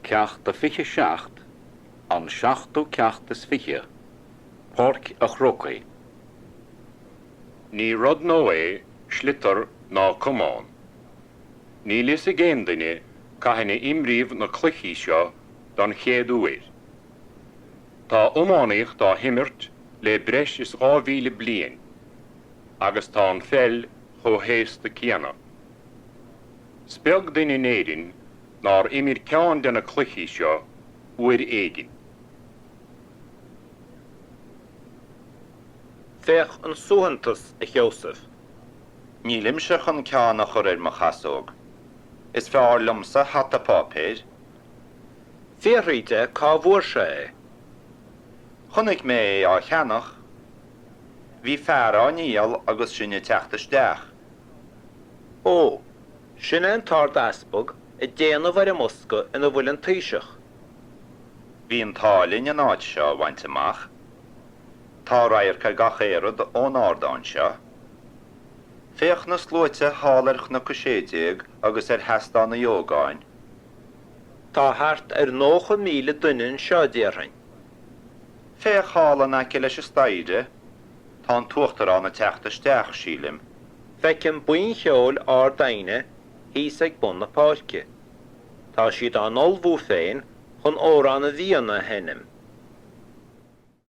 Ceacht a 27, An seachtú ceacht is fiche, Páirc a' Chrócaigh. Ní rud nua é sliotar ná camán. Níl fhios ag aon duine cathain a imríodh na cluichí seo don chéad uair. Tá iománaíocht á himirt le breis is 2,000 bliain agus tá an pheil chomh haosta céanna. 'S beag duine in Éirinn nár imir ceann de na cluichí seo uair éigin. Féach an suaitheantas, a Sheosaimh. Nílimse chun ceann a chur ar mo chasóg. Is fearr liomsa hata páipéir. Fiafraigh de cá bhfuair sé é. Chonaic mé é á cheannach. Bhí fear á ndíol agus sinn ag teacht isteach. Ó, sin é an tArd-Easpag ag déanamh ar an mbosca ina bhfuil an Taoiseach. Bhí an t-ádh linn an áit seo a bhaint amach. Tá radharc ar gach aon rud ón ardán seo. Féach na sluaite thall ar Chnoc 16 agus ar Sheastán Uí Ógáin. Tá thart ar 90,000 duine anseo, déarfainn. Féach thall in aice leis an staighre, tá an tUachtarán ag teacht isteach, sílim. Feicim buíon cheoil Ard Aighne thíos ag bun na páirce. Tá siad á n-ullmhú féin chun Amhrán na bhFianna a sheinm.